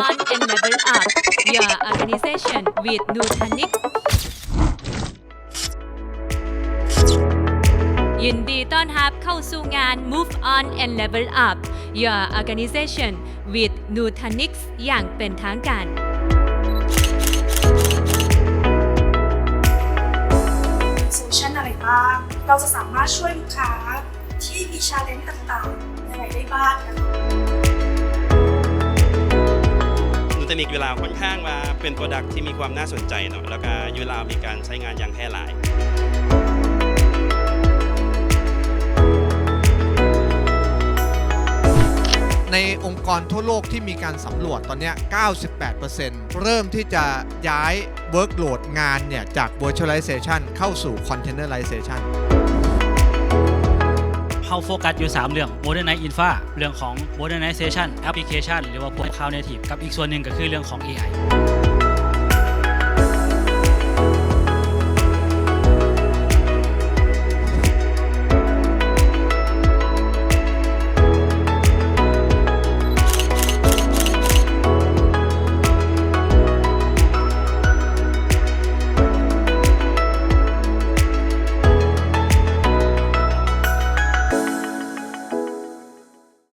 on and level up your organization with Nutanix. ຍິນດີຕ້ອນຮັບເຂົ້າສູ່ງານ Move on and level up your organization with Nutanix ຢ່າງເປັນທາງການ. ໂຊລູຊັນອະໄລບ້າງ? ເຮົາຈະສາມາດຊ່ວຍລູກຄ້າທີ່ມີ challenge ຕ່າງໆ ຍັງໄງໄດ້ບ້າງ? Nutanix ຢູ່ລາວຂ້ອນຂ້າງວ່າເປັນ product ທີ່ມີຄວາມໜ້າສົນໃຈເນາະ ແລ້ວກະຢູ່ລາວມີການໃຊ້ງານຢ່າງແຜ່ຫຼາຍ. ໃນອົງກອນທົ່ວໂລກທີ່ມີການສຳຫຼວດຕອນເນີ້ຍ ເກົ້າສິບແປດເປີເຊັນ ເລີ່ມທີ່ຈະຍ້າຍ workload ງານເນີ້ຍຈາກ virtualization ເຂົ້າສູ່ containerization. ເຮົາໂຟກັສຢູ່ສາມເລື່ອງ Modernize Infra ເລື່ອງຂອງ Modernization Application ຫຼືວ່າພວກ Cloud Native ກັບອີກສ່ວນໜຶ່ງກໍຄືເລື່ອງຂອງ ເອໄອ.